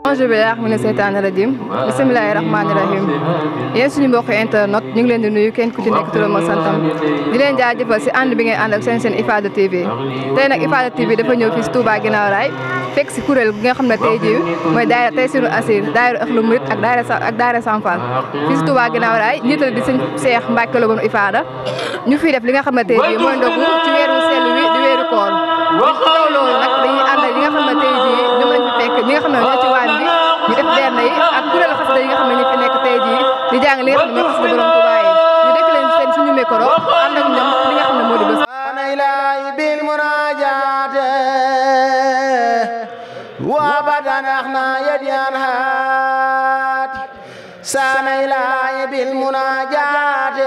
Bonjour billahi mina seytaani rajim bismillahi rahmaani rahim yéen suñu mbokk internet ñu ngi leen di nuyu kenn ku ci nekk turam ak santam di leen jaajëfal si ànd bi ngeen ànd ak seen Ifada TV tey nag Ifada TV dafa ñëw fii si Touba Guinaw Rail fekk si kuréel gi nga xam ne tey jii mooy daayira Taysiroul Assir daayira Ahlul Murid ak daayira Samfal fii si Touba Guinaw Rail njiital di sëñ Cheikh Mbacke Lo Ifada ñu fiy def li nga xam ne tey jii mooy ndogu ci weeru sell wi di weeru koor loolu nag dañuy ànd ak li nga xam ne tey jii ñoom lañ fi fekk ñi nga xam ne ñoo ci waañ bi ñu def berne yi ak kuréelu xasida yi nga xam ne ñu fi nekk tey jii di jàng li nga xam ne mooy xasida borom Tuubaa yi ñu dégg leen seen suñu micro ànd ak ñoom li nga xam ne moo di bés bil munaajaat wa badan axna yadiyan haat saana ilaahi bil munaajaat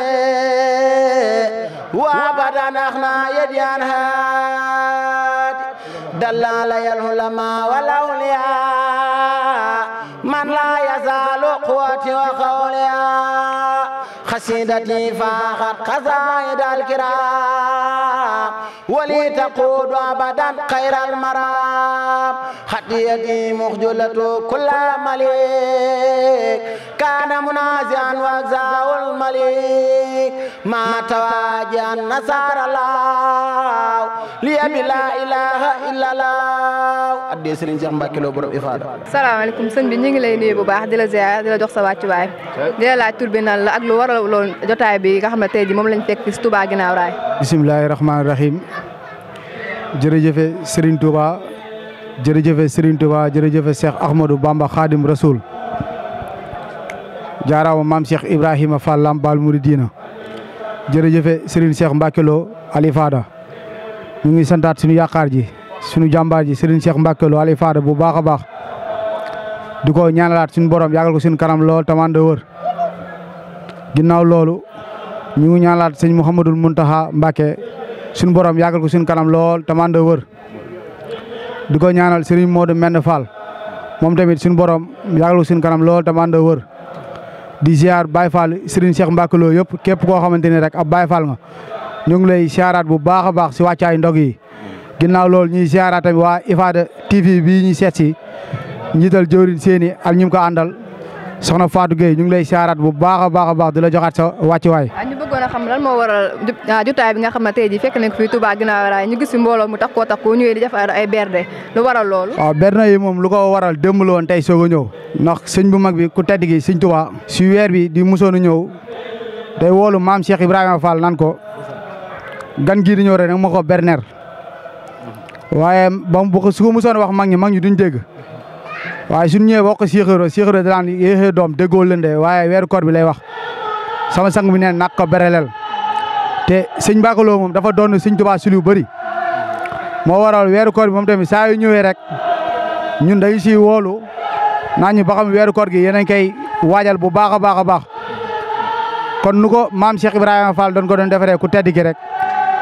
wa badan axna yadiyan haat dallala yal ulama wal awliyaa man laa yazaalu quwwati wa qawliyaa xasiidati faaxat xasaayid alkiraam wali taquudu abadan xayral maraam xatiyati muxjulatu kulla malik kaana munaasian wa zaawul malik maa tawaajihan nasaara laaw liya bi laa ilaaha illallah addee Sëriñ Cheikh Mbacke Lo borom Ifada. salaamaaleykum sëñ bi ñu ngi lay nuyu bu baax di la ziar di la jox sa wàccuwaay di la laaj tur bi nan la ak lu waral loolu jotaay bi nga xam ne tey jii moom lañ fekk ci Touba Guinaw Rail. bisimilahi rahmaani rahim jërëjëfe Serigne Touba jërëjëfe Serigne Touba jërëjëfe Cheikh Ahmadou Bamba Khadim Rasoul jaaraama maam Cheikh Ibrahima Fall Lamp Baal Mouridina jërëjëfe Serigne Cheikh Mbacke Lo Ifada ñu ngi santaat suñu yaakaar ji suñu jàmbaar ji Serigne Cheikh Mbacke Lo Ifada bu baax a baax di ko ñaanalaat suñu borom yàggal ko suñu kanam lool tamande wër ginnaaw loolu ñu ngi ñaanalaat sëñ Mouhamadul Mountakha Mbacke suñu borom yàggal ko suñu kanam lool tamande wër di ko ñaanal Serigne Modou Mende Fall moom tamit suñu borom yàggal ko suñu kanam lool tamande wër di ziar Baye Fall Serigne Cheikh Mbacke Lo yëpp képp koo xamante ni rek ab Baye Fall nga ñu ngi lay ziaraat bu baax a baax si wàccaay ndog yi ginnaaw loolu ñuy ziaraat tamit waa Ifada TV bii ñuy seet si njiital jëwriñ seeni ak ñi ko àndal soxna Fatou Gueye ñu ngi lay ziaraat bu baax a baax di la joxaat sa wàccuwaay. ñu bëggoon a xam lan moo waral jotaay bi nga xam ne tey jii fekk nañ ko fii Touba Guinaw Rail ñu gis fi mbooloo mu takkoo ñëwee di def ay berde lu waral loolu. waaw berne yi moom lu ko waral démb la woon tey soog a ñëw ndax sëñ bu mag bi ku tedd gi sëñ Touba si weer bi di musoon a ñëw day woolu maam Cheikh Ibrahima Fall nan ko gan gii di ñëw rek nag ma ko berner waaye ba mu su ko musoon wax mag ñi duñ dégg waaye suñu ñëwee wax ko Cheikh daan yéexee doom déggoo leen de waaye weeru koor bi lay wax sama sang bi neen nak ko berelel te sëñ Mbacke Lo moom dafa doon sëñ Touba si lu bëri moo waral weeru koor bi moom tamit saa yu ñëwee rek ñun dañu siy woolu naa ñu ba xam weeru koor gi yéen a ngi koy waajal bu baax a baax kon nu ko maam Cheikh Ibrahima Fall doon ko doon defaree ku tedd ki rek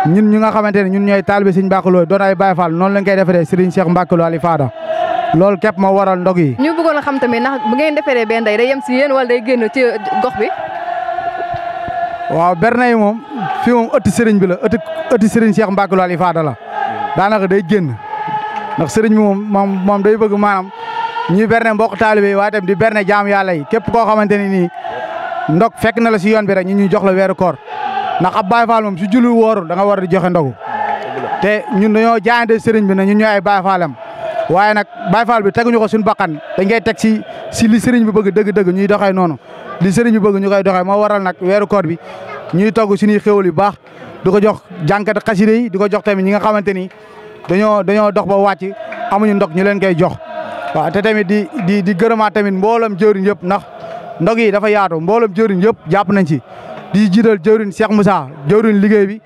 ñun ñi nga xamante ne ñun ñooy taalibe sëñ Mbacke Lo doon ay Baye Fall noonu lañ koy defaree Serigne Cheikh Mbacke Lo Ifada loolu képp moo waral ndog yi. ñu bëggoon a xam tamit ndax bu ngeen defaree benn day yem si yéen wala day génn ci gox bi. waaw berne yi moom fii moom ëtti Serigne bi la ëtti Serigne Cheikh Mbacke Lo Ifada la daanaka day génn ndax Serigne bi moom day bëgg maanaam ñuy berne mbokk taalibe yi waaye tam di berne jaam yàlla yi képp koo xamante ne nii ndog fekk na la si yoon bi rek ñuy jox la weeru koor ndax ab Baye Fall moom su julli wóorul da nga war di joxe ndogu te ñun dañoo jaayante Serigne bi ne ñun ñooy ay Baye Fallam waaye nag Baye Fall bi teguñu ko suñu bakkan dañ koy teg si li Serigne bi bëgg dëgg-dëgg ñuy doxee noonu li Serigne bi bëgg ñu koy doxee moo waral nag weeru koor bi ñuy togg suñuy xéwal yu baax di ko jox jànkat xasida yi di ko jox tamit ñi nga xamante ni dañoo dox ba wàcc amuñu ndog ñu leen koy jox waaw te tamit di gërëmaat tamit mbooloom jëwriñ yëpp ndax ndog yi dafa yaatu mbooloom jëwriñ yëpp jàpp nañ ci di jiital jëwriñ Cheikh Moussa jëwriñ liggéey bi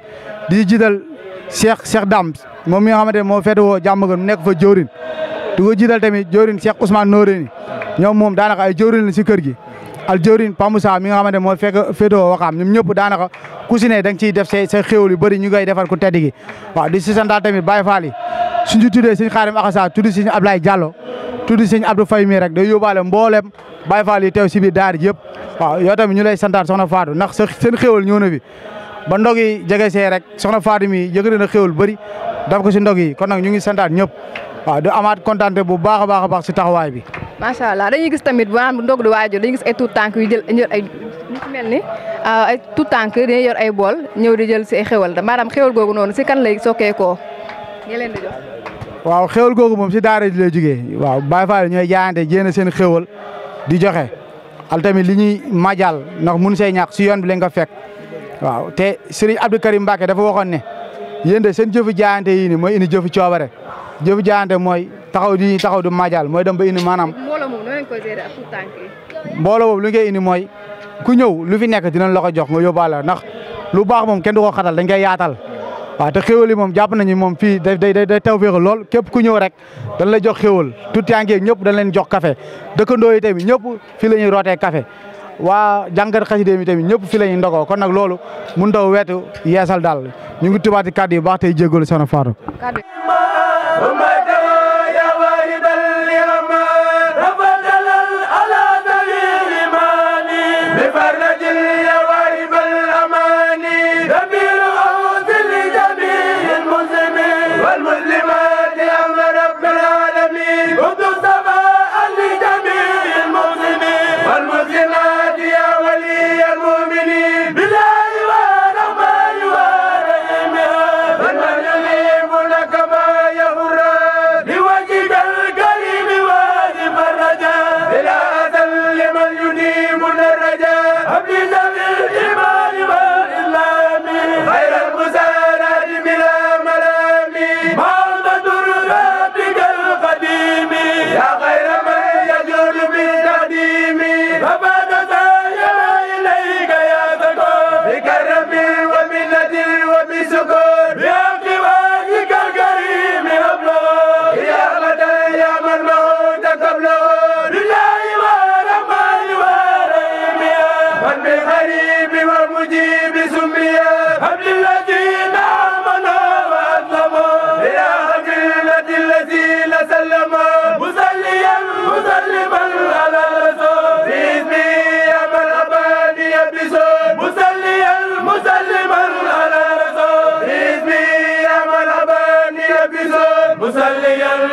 di jiital Cheikh Dame moom mi nga xamante ne moo féetewoo jàmm gën nekk fa jëwriñ di ko jiital tamit jëwriñ Cheikh Ousmane Noreyni ñoom moom daanaka ay jëwriñ la si kër gi al jëwriñ Pa Moussa mi nga xamante ne moo féetewoo Wakaam ñoom ñëpp daanaka ku si ne da nga ciy def say xéewal yu bëri ñu koy defar ku tedd gi waaw di si santaal tamit Baye Fall yi suñu tuddee sëñ Xaadim Akassa tudd sëñ Ablaye Diallo tudd sëñ Abdou Faye mi rek day yóbbaale mboolem Baye Fall yi teew si biir daara ji yëpp waaw yow tamit ñu lay santaat soxna Fatou ndax seen xéewal ñëw na fi ba ndog yi jege see rek soxna Fatou mi yëkkati na xéewal bëri daf ko si ndog yi kon nag ñu ngi santaat ñëpp waaw di amaat kontaan bu baax a baax si taxawaay bi macha allah dañuy gis tamit bu naan ndog du waajur dañuy gis ay tuut tànk yu jël ay ñu ci mel ni ay tuut tànk dañuy yor ay bool ñëw di jël si ay xéwal maanaam xéwal googu noonu si kan lay sokkeekoo ñu leen di jox. waaw xéwal googu moom si daara ji lay jógee waaw Baye Fall ñooy jaayante jéem seen xéwal di joxe al tamit li ñuy majal ndax mun see ñàkk si yoon bi lañ ko fekk waaw te Serigne Abdou Karim Mbacke dafa waxoon ne yéen de seen jëfu jaayante yi ni mooy indi jëfu coobare jëfu jaayante mooy taxaw di majal mooy dem ba indi maanaam. mbooloo moom noo leen koy gérer ak tuut tànk yi. mbooloo boobu li ngay indi mooy ku ñëw lu fi nekk dinañ la ko jox nga yóbbaale ndax lu baax moom kenn du ko xatal dañ koy yaatal waaw te xéwal yi moom jàpp nañu moom fii day taw féexal lool képp ku ñëw rek dañ la jox xéwal tout tànk yeeg ñëpp dañ leen jox café dëkkandoo yi tamit ñëpp fii la ñuy rootee café waa jàngat xasida mi tamit ñëpp fii la ñuy ndogoo kon nag loolu mun taw wetu yeesal daal ñu ngi tubaati kàddu yi baax tey jégalu soxna Fatou.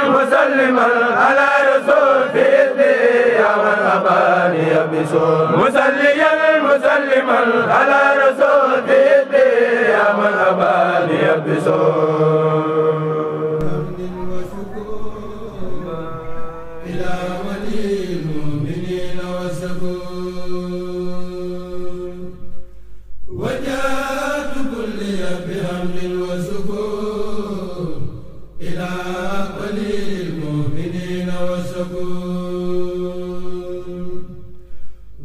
مسلما على رسول في يا من أباني يبسون مسليا مسلما على رسول في يا من أباني يبسون إلى ولي المؤمنين والسكون وجاءت كل بحمد وسكون إلى ولي المؤمنين والسكون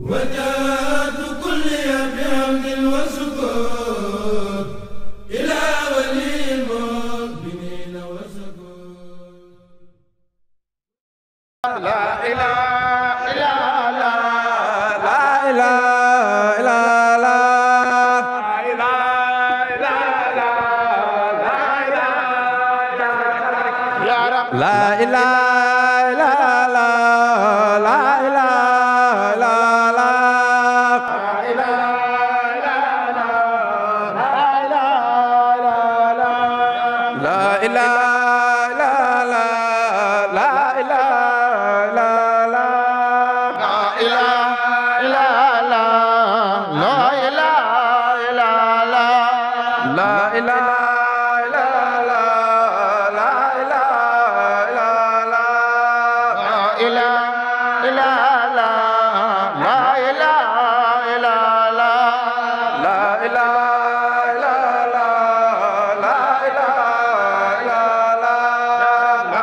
وجاءت كل بحمد وسكون إلى ولي المؤمنين والسكون لا إله إلا الله لا إله إلا لا إله إلا الله لا إله إلا الله لا إله إلا الله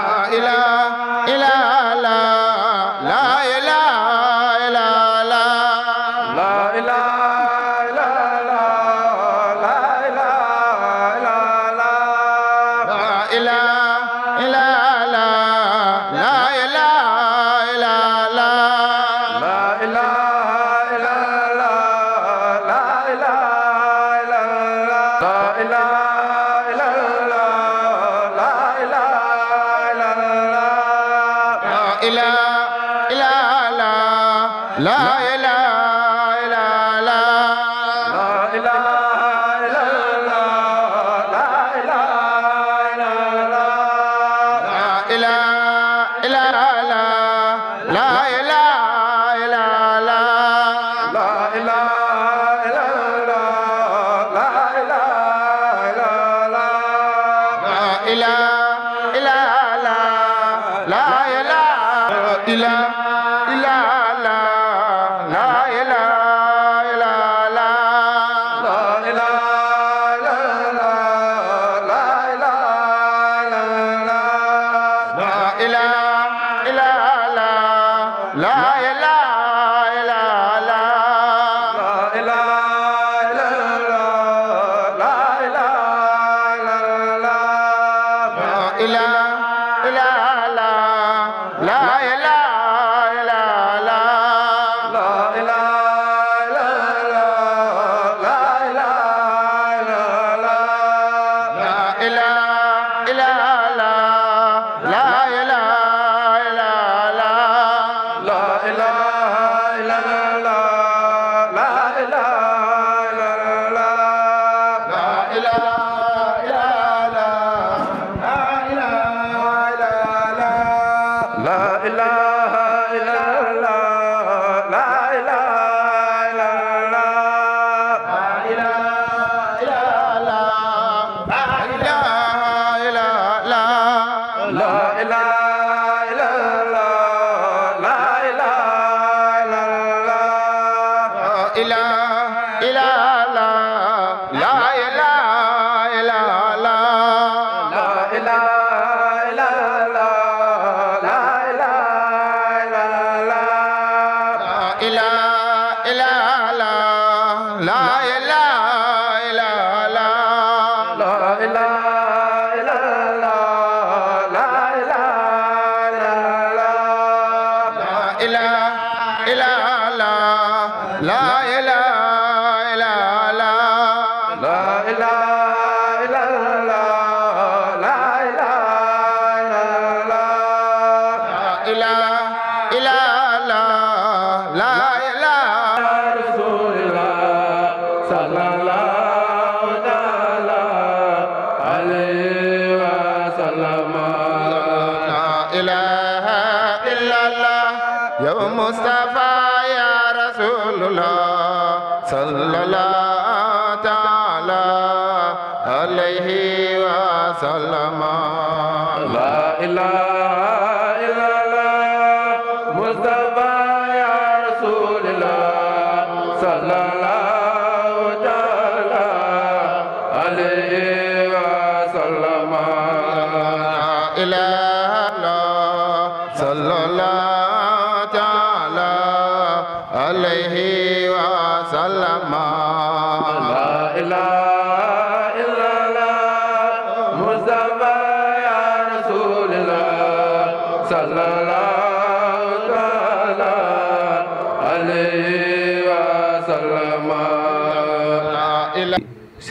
لا إله إلا الله لا إله لا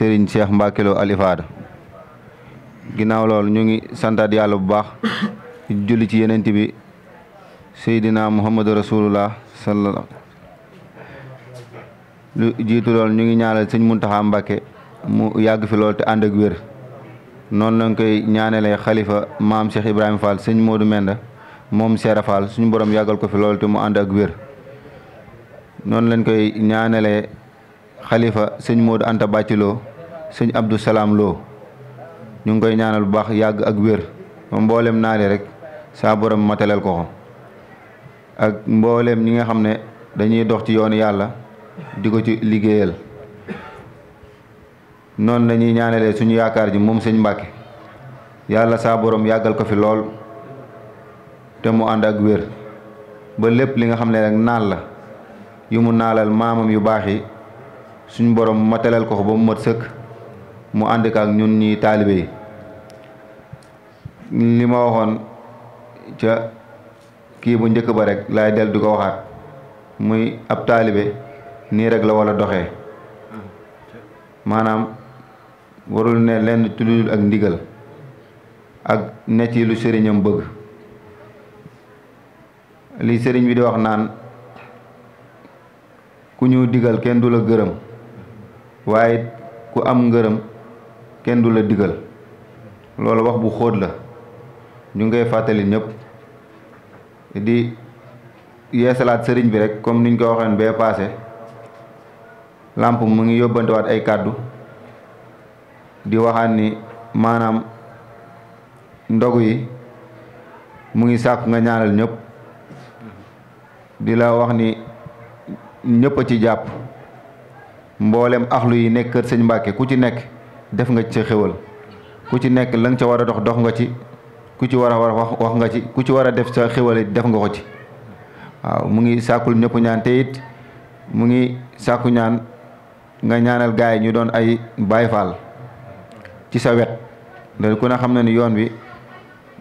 Serigne Cheikh Mbacke Lo Alifada ginnaaw loolu ñu ngi santaat yàlla bu baax julli ci yenent bi Seydina Muhammadu Rasulullah sallallahu lu jiitu loolu ñu ngi ñaanal sëñ Muntaxa Mbacke mu yàgg fi lool te ànd ak wér noonu lañ koy ñaanalee xalifa maam Cheikh Ibrahima Fall sëñ Modou Menda moom Seera Fall suñu borom yàggal ko fi lool te mu ànd ak wér noonu lañ koy ñaanalee xalifa sëñ Modou Anta Bàcci Lo sëñ Abdou Salaam Lo ñu ngi koy ñaanal bu baax yàgg ak wér mboolem naale rek saa borom mataleel ko ak mboolem ñi nga xam ne dañuy dox ci yoonu yàlla di ko ci liggéeyal noonu lañuy ñaanalee suñu yaakaar ji moom sëñ Mbàkke yàlla saa borom yàggal ko fi lool te mu ànd ak wér ba lépp li nga xam ne rek naal la yu mu naalal maamam yu baax yi suñu borom mataleel ko ba mu mat sëkk mu ànd ak ñun ñi taalibe yi li ma waxoon ca kii bu njëkk ba rek laay del di ko waxaat muy ab taalibe nii rek la wala doxee maanaam warul ne lenn tuddul ak ndigal ak ne ci lu sëriñam bëgg li sëriñ bi di wax naan ku ñu digal kenn du la gërëm waaye ku am ngërëm kenn du la digal loolu wax bu xóot la ñu ngay fàttali ñëpp di yeesalaat sëriñ bi rek comme niñ ko waxoon bee paase làmp mu ngi yóbbantewaat ay kàddu di waxaat ni maanaam ndogu yi mu ngi sàkku nga ñaanal ñëpp di la wax ni ñëpp a ci jàpp mboolem axlu yi nekk kër sëñ Mbàkke ku ci nekk def nga ci sa xéwal ku ci nekk la nga ca war a dox nga ci ku ci war a wax nga ci ku ci war a def sa xéwal def nga ko ci waaw mu ngi sàkkul ñëpp ñaan te it mu ngi sàkku ñaan nga ñaanal gaay yi ñu doon ay Baay Faal ci sa wet da ku ne xam na ni yoon bi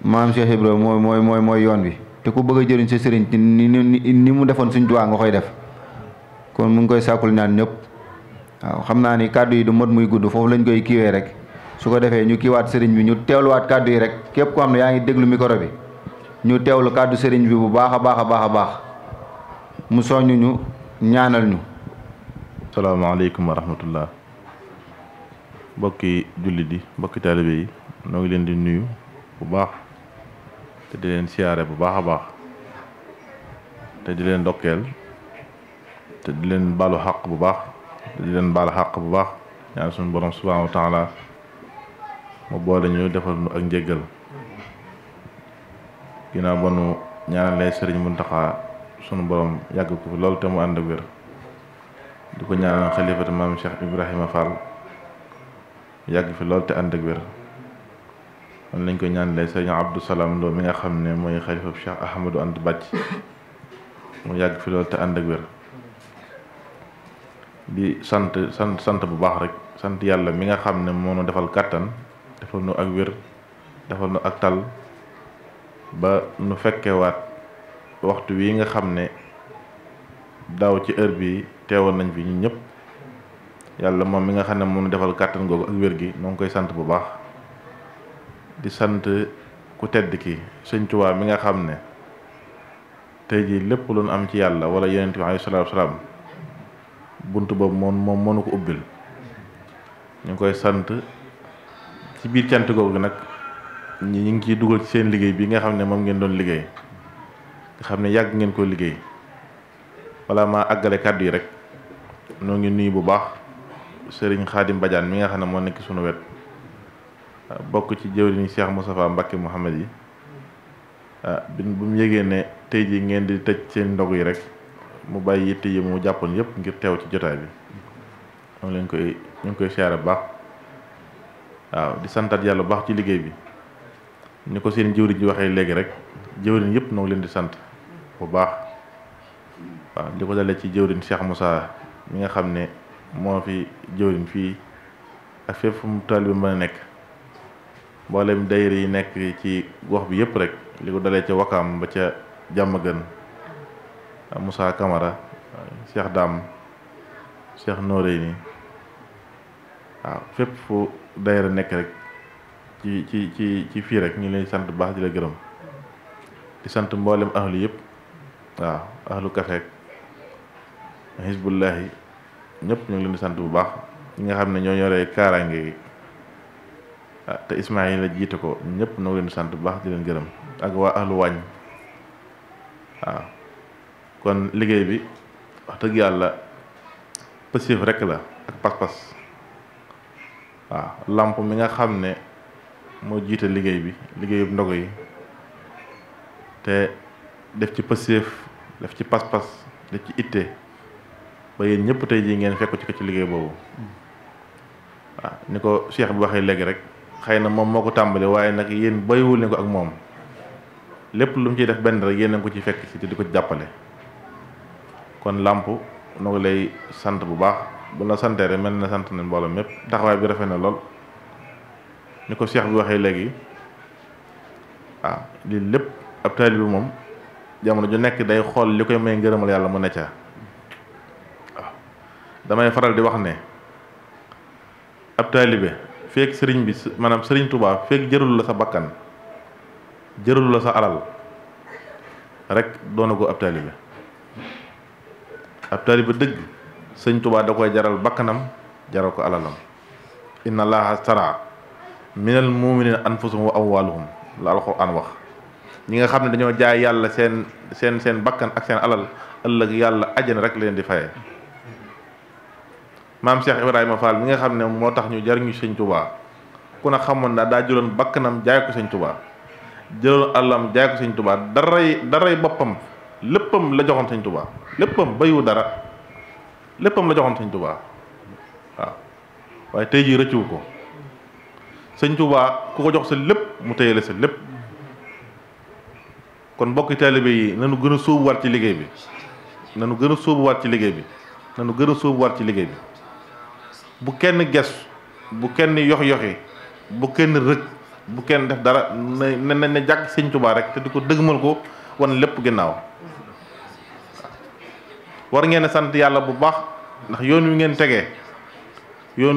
maam Cheikh Ibra mooy yoon bi te ku bëgg a jëriñ sa sëriñ ni mu defoon suñ duwaa nga koy def kon mu ngi koy sàkkul ñaan ñëpp waaw xam naa ni kàddu yi du mot muy gudd foofu lañ koy kiiwee rek su ko defee ñu kiiwaat sëriñ bi ñu teewluwaat kàddu yi rek képp ko xam ne yaa ngi déglu micro bi ñu teewlu kàddu sëriñ bi bu baax a baax mu soññu ñu ñaanal ñu. salaamaaleykum wa rahmatullah mbokki jullit yi mbokki taalibe yi noo ngi leen di nuyu bu baax te di leen siyaare bu baax a baax te di leen ndokkeel te di leen baalu xaq bu baax te di leen baalu xaq bu baax ñaan suñu borom subhaanahu wa taala mu boole ñu defal nu ak njéggal ginnaaw ba nu ñaanalee sëriñ Muntaxa sunu borom yàgg ko fi loolu te mu ànd ak wér di ko ñaanal xalifatu maam Cheikh Ibrahima Fall yàgg fi loolu te ànd ak wér man lañ koy ñaanalee sëriñ Abdou Salam Lo mi nga xam ne mooy xalifatu Cheikh Ahmadou Anta Bàcc mu yàgg fi loolu te ànd ak wér di sant bu baax rek sant yàlla mi nga xam ne moo nu defal kàttan defal nu ak wér defal nu ak tal ba nu fekkewaat waxtu wi nga xam ne daaw ci heure bi teewoon nañ fi ñun ñëpp yàlla moom mi nga xam ne moo nu defal kàttan googu ak wér gi noo ngi koy sant bu baax di sant ku tedd ki Sëñ Tuubaa mi nga xam ne tey jii lépp lu nu am ci yàlla wala Yonent bi alayhi salaatu wa salaam bunt boobu moom mënu ko ubbil ñu ngi koy sant ci biir cant googu nag ñu ngi ciy dugal ci seen liggéey bi nga xam ne moom ngeen doon liggéey nga xam ne yàgg ngeen ko liggéey wala maa àggale kàddu yi rek noo ngi nuyu bu baax sëriñ Xaadim Badiane mi nga xam ne moo nekk sunu wet bokk ci jëwriñu Cheikh Moustapha Mbacké Mouhamed yi bi bu mu yégee ne tey jii ngeen di tëj seen ndog yi rek mu bàyyi yitte yi mu jàppoon yëpp ngir teew ci jotaay bi ñu ngi koy siyaare bu baax waaw di santaat yàlla bu baax ci liggéey bi ni ko seen jëwriñ ji waxee léegi rek jëwriñ yëpp noo ngi leen di sant bu baax waaw di ko dalee ci jëwriñ Cheikh Moussa mi nga xam ne moo fi jëwriñ fii ak fépp fu mu taalibe bi mën a nekk mboolem daayira yi nekk ci gox bi yëpp rek li ko dalee ca Wakaam ba ca Jàmmagën Moussa Camara Cheikh Dame Cheikh Noreyni waaw fépp fu daayira nekk rek ci fii rek ñu lay sant bu baax di la gërëm di sant mboolem ahlu yëpp waaw ahlu kafeek Hizbullahi ñëpp ñu ngi leen di sant bu baax ñi nga xam ne ñoo yoree kaaraange gi te Ismaïla jiite ko ñëpp ñoo leen di sant bu baax di leen gërëm ak waa ahlu wàññ waaw kon liggéey bi wax dëgg yàlla pësif rek la ak pas-pas waaw lamp mi nga xam ne moo jiite liggéey bi liggéeyub ndogo yi te def ci pësif def ci pas-pas def ci itte ba yéen ñëpp tey jii ngeen fekk ci liggéey boobu waaw ni ko Cheikh bi waxee léegi rek xëy na moom moo ko tàmbali waaye nag yéen bayiwul ne ko ak moom lépp lu mu ciy def benn rek yéen a ngi ko ci fekk si te di ko ci jàppale kon làmp noo ngi lay sant bu baax bu la santee rek mel na sant nañ mbooloo mépp taxawaay bi rafet na lool ni ko Cheikh bi waxee léegi waaw lii lépp ab taalibe bi moom jamono ju nekk day xool li koy may ngërëmal yàlla mu ne ca waaw damay faral di wax ne ab taalibe feek sëriñ bi maanaam sëriñ Tuubaa feek jërul la sa bakkan jërul la sa alal rek doona ko ab taalibe dëgg sëñ Tuubaa da koy jaral bakkanam jaral ko alalam inna allaha stara minal muminina anfusahum wa amwaluhum la alxuraan wax ñi nga xam ne dañoo jaay yàlla seen bakkan ak seen alal ëllëg yàlla ajjana rek leen di faye maam Cheikh Ibrahima Fall mi nga xam ne moo tax ñu jariñu sëñ Tuubaa ku ne xamoon na daa jëloon bakkanam jaay ko sëñ Tuubaa jëloon àllam jaay ko sëñ Tuubaa daray boppam léppam la joxoon sëñ Tuubaa léppam bayu dara léppam la joxoon sëñ Tuubaa waaw waaye tey jii rëccuwu ko sëñ Tuubaa ku ko jox sa lépp mu téyele sa lépp kon mbokki taalibe yi nanu gën a sóobuwaat ci liggéey bi nanu gën a sóobuwaat ci liggéey bi nanu gën a sóobuwaat ci liggéey bi bu kenn ges bu kenn yox-yoxi bu kenn rëg bu kenn def dara na jàkk sëñ Tuubaa rek te di ko dëgmal ko wan lépp ginnaaw war ngeen a sant yàlla bu baax ndax yoon wi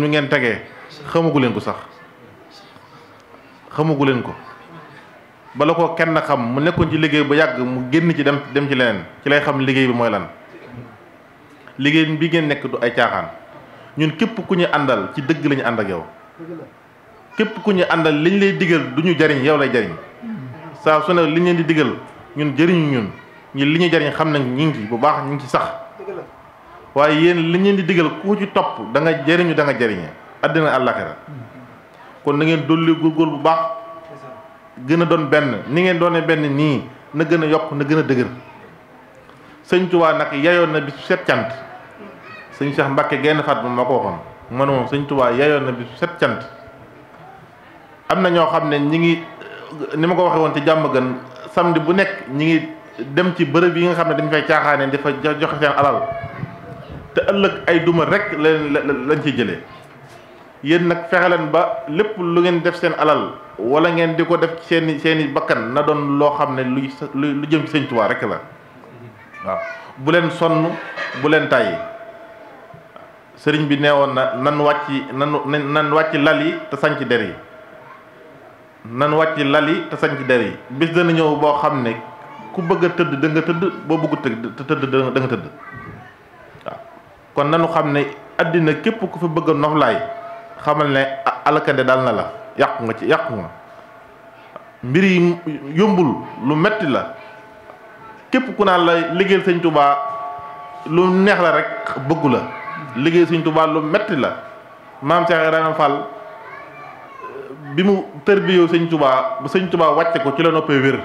ngeen tegee xamagu leen ko sax xamagu leen ko bala ko kenn xam mu nekkoon ci liggéey ba yàgg mu génn ci dem ci leneen ci lay xam liggéey bi mooy lan liggéey bi ngeen nekk du ay caaxaan ñun képp ku ñu àndal ci dëgg la ñu ànd ak yow képp ku ñu àndal liñ lay digal du ñu jariñ yow lay jariñ saa su ne liñ leen di digal ñun jëriñu ñun li ñuy jariñ xam nañ ñu ngi ci bu baax ñu ngi ci sax waaye yéen liñ leen di digal ku ci topp da nga jëriñu da nga jëriñe àddina àllaaxira kon na ngeen dolli góorgóor bu baax gën a doon benn ni ngeen doone benn nii na gën a yokk na gën a dëgër sëñ Tuubaa nag yayoon na bis set cant sëñ Cheikh Mbacke genn faat moo ko waxoon man moom sëñ Tuubaa yayoon na bis set cant am na ñoo xam ne ñi ngi ni ma ko waxee woon ci jàmm gën samedi bu nekk ñi ngi dem ci bërëb yi nga xam ne dañ fay caaxaane dafa joxe seen alal te ëllëg ay duma rek lañ ciy jëlee yéen nag fexe leen ba lépp lu ngeen def seen alal wala ngeen di ko def seeni bakkan na doon loo xam ne lu jëm ci sëñ Tuubaa rek la waaw bu leen sonn bu leen tàyyi sëriñ bi neewoon na nan wàcc lal yi te sañc der yi nan wàcc lal yi te sañc der yi bis dana ñëw boo xam ne ku bëgg a tëdd da nga tëdd boo bëggu tëdd da nga tëdd waaw kon nanu xam ne àddina képp ku fi bëgg a noflaay xamal ne alkande daal na la yàqu nga mbir yi yombul lu metti la képp ku naan la liggéeyal sëñ Tuubaa lu neex la rek bëggu la liggéey sëñ Tuubaa lu metti la maam Cheikh Ibrahima Fall bi mu tërbiyoo sëñ Tuubaa ba sëñ Tuubaa wàcce ko ci la noppee wér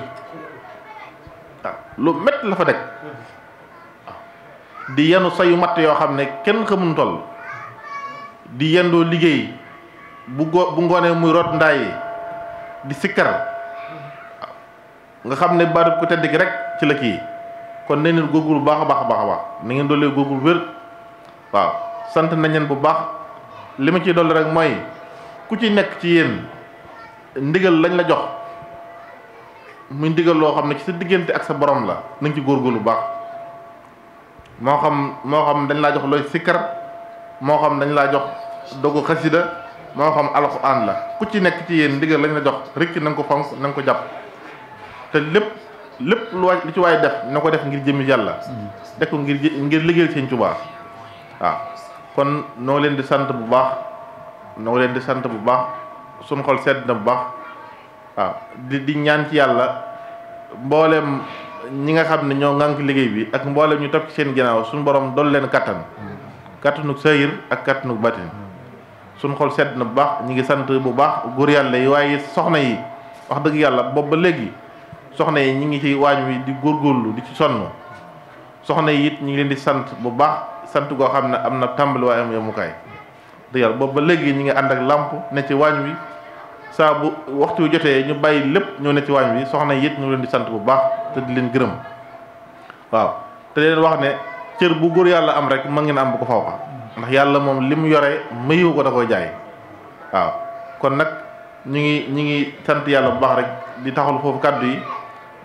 waaw lu metti la fa deg di yenu sayu matt yoo xam ne kenn xamul toll di yendoo liggéey bu ngoonee muy root ndaay di sikkar nga xam ne baatu ko tedd gi rek ci la kii kon ne leen góorgóorlu baax a baax a baax a baax na ngeen doolee góorgóorlu wér waaw sant nañ leen bu baax li ma ciy dolli rek mooy ku ci nekk ci yéen ndigal lañ la jox muy ndigal loo xam ne ci sa diggante ak sa borom la nañ ci góorgóorlu bu baax moo xam dañ laa jox looy sikkar moo xam dañ laa jox dogu xasida moo xam alxuraan la ku ci nekk ci yéen ndigal lañ la jox rek na nga ko fonk na nga ko jàpp te lépp lu ci waay def na ko def ngir jëmi yàlla def ko ngir liggéeyal sëñ Tuubaa waaw kon noo leen di sant bu baax suñu xol sedd na bu baax waaw di ñaan ci yàlla mboolem ñi nga xam ne ñoo ŋànk liggéey bi ak mboolem ñu topp ci seen ginnaaw suñu borom dool leen kattanu sayir ak kattanu batin suñu xol sedd na bu baax ñi ngi sant bu baax góor yàlla yi waaye soxna yi wax dëgg yàlla boobu ba léegi soxna yi ñi ngi ci waañ wi di góorgóorlu di ci sonn soxna yi it ñi ngi leen di sant bu baax sant goo xam ne am na tàmbali waaye am yemukaay dëgg yàlla boobu ba léegi ñi ngi ànd ak làmp ne ci waañ wi saa bu waxtu wi jotee ñu bàyyi lépp ñëw ne ci waañ wi soxna yi it ñu leen di sant bu baax te di leen gërëm waaw te leen wax ne cër bu góor yàlla am rek mën ngeen am bu ko faw ka ndax yàlla moom li mu yore mayu ko da koy jaay waaw kon nag ñu ngi sant yàlla bu baax rek di taxawal foofu kàddu yi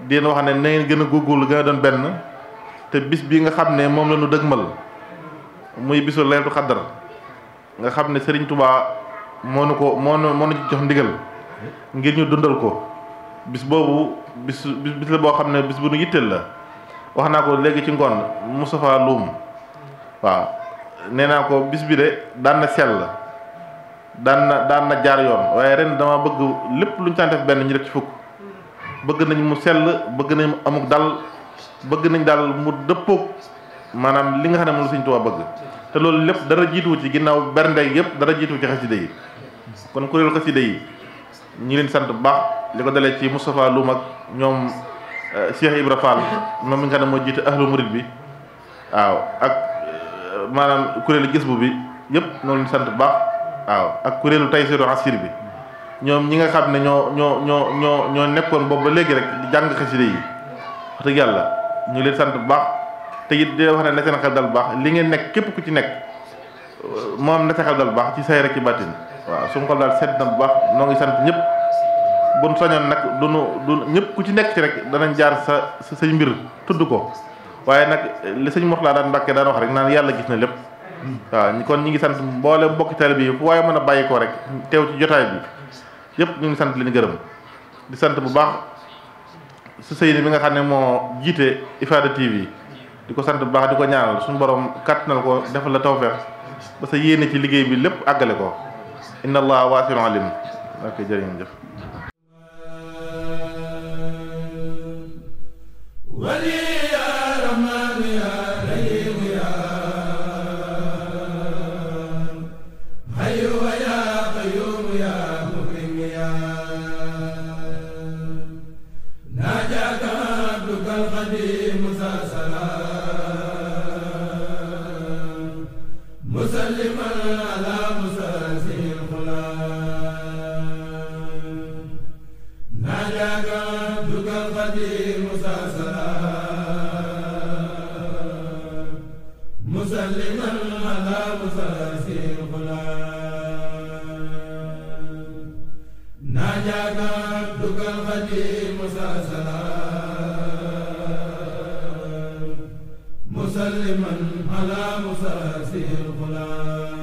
di leen wax ne na ngeen gën a góorgóorlu gën a doon benn te bis bi nga xam ne moom la ñu dëgmal muy bisu Laylatul Qadr nga xam ne Serigne Touba moo nu jox ndigal ngir ñu dundal ko bis boobu bis la boo xam ne bis bu nu yitteel la wax naa ko léegi ci ngoon Moustapha Loum waaw nee naa ko bis bi de daan na sell daan na jaar yoon waaye ren dama bëgg lépp lu ñu daan def benn ñu def ci fukk bëgg nañ mu sell bëgg nañ mu amuk dal bëgg nañ daal mu dëppoog maanaam li nga xam ne moom la Sëñ Tuubaa bëgg te loolu lépp dara jiituwu ci ginnaaw bernde yëpp dara jiituwu ci xasida yi kon kuréel xasida yi ñi leen sant bu baax li ko dalee ci Moustapha Loum ak ñoom Cheikh Ibra Fall moom mi nga xam ne moo jiite ahlu murid bi waaw ak maanaam kuréelu gis bu bi yëpp noonu leen sant bu baax waaw ak kuréelu Taysiru Asir bi ñoom ñi nga xam ne ñoo nekkoon boobu ba léegi rek di jàng xasida yi wax dëgg yàlla ñu ngi leen sant bu baax te it di wax ne na seen xel dal bu baax li ngeen nekk képp ku ci nekk moom na sa xel dal bu baax ci say rek ci bàttin waaw su ma ko daal seet na bu baax noo ngi sant ñëpp buñ soñoon nag du ñëpp ku ci nekk ci rek danañ jaar say mbir tudd ko waaye nag li sëñ Mourtala daan Mbàkke daan wax rek naan yàlla gis na lépp waaw kon ñi ngi sant mboolem mbokki taalibe bi fu waaye mën a bàyyi ko rek teew ci jotaay bi yëpp ñu ngi sant leen gërëm di sant bu baax su sëy bi nga xam ne moo jiite Ifada TV di ko sant bu baax di ko ñaanal suñu borom kàttanal ko defal la tawfeex ba sa yéene ci liggéey bi lépp àggale ko inna allah waasi'un alim ok jërëjëf jëf مسلما على مساسه الغلام